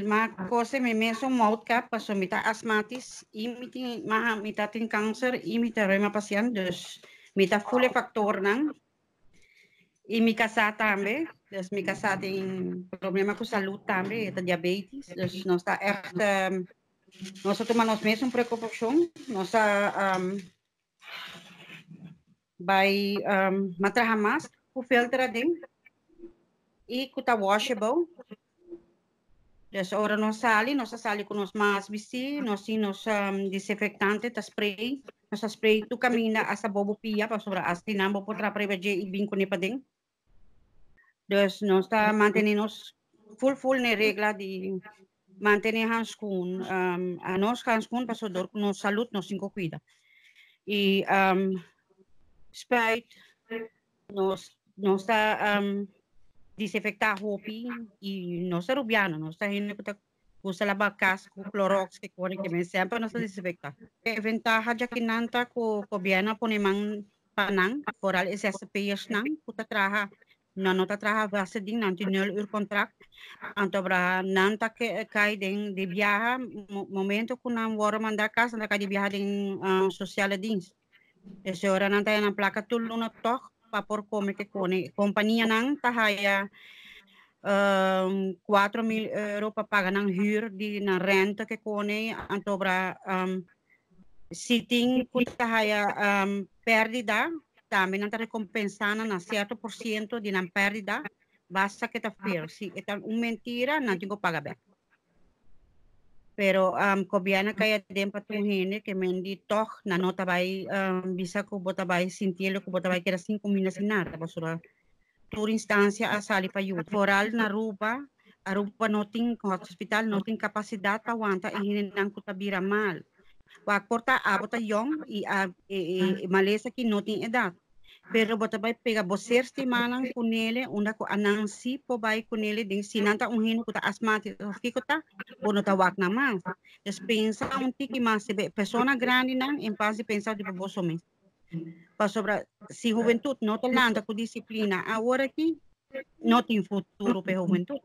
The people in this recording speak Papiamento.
M'a kose mi mesun mouthcap paso mi ta astmatisch i mi tin mi ta tin kanser i mi ta reuma patiënt, dus mi ta full e factornan. I mi kasá tambe, dus mi kasá tin problema ku salud tambe, e ta diabetes, dus nos ta echt nos ta tuma nos mesun prekupashon, nos ta bai m'a traha mask ku filter aden i ku ta washable. Dus ora nos sali, nos ta sali ku nos mask bistí, nos tin nos disinfectante ta spray, nos ta spray tur kaminda hasta bo bo pia pasobra asina bo por trapa riba dje i bin kuné paden. Dus nos ta mantené nos full full n'e regla di mantené hanskun, anos hanskun pasobra dor ku nos salud nos tin ku kuida. I spuit nos nos ta disinfectá hopi i nos ta rubiano, nos ta hende ku ta gusta laba kas ku Clorox ke kore ke men semper nos ta disinfectá. E ventaha djakinan ta ku gobièrnu a pone man pa nan, foral e zzp'ersnan ku ta traha, nan no ta traha vaste ding, nan tin nul uur contract, anto bra nan ta kai den di biaha momento ku nan wòrdu mandá kas nan ta kai di biaha den sociale dienst. Ese ora nan ta haya nan plaka tur luna tòg pa por kome ke kone. Kompanianan ta haya 4000 euro pa paga nan huur di nan renta ke kone, anto bra si tin ku ta haya pèrdida tambe nan ta rekompensá nan na sierto por siento di nan pèrdida basta ke ta fair. Si e ta un mentira nan tin ku paga bèk. Pero gobièrnu a kai aden pa tur hende ke men di tòg nan no ta bai bisa ku bo ta bai sintiendo ku bo ta bai keda sin kuminda sin nada pasobra tur instansia a sali pa yuda. Foral na Aruba, Aruba no tin hospital no tin kapasidat pa wanta e hendenan ku ta bira mal. Wak por ta abo ta yong i a e malesa aki no tin edat. Pero bo ta bai pega bo ser stimanan ku nele unda ku anan si por bai ku nele den si nan ta un hende ku ta asmátiko of kiko ta bo no ta wak nan mas. Des pensa un tiki mas riba e persona grandinan en pas di pensa riba boso mes. Pasobra si hubentut no ta lanta ku disiplina awor aki no tin futuro pa e hubentut.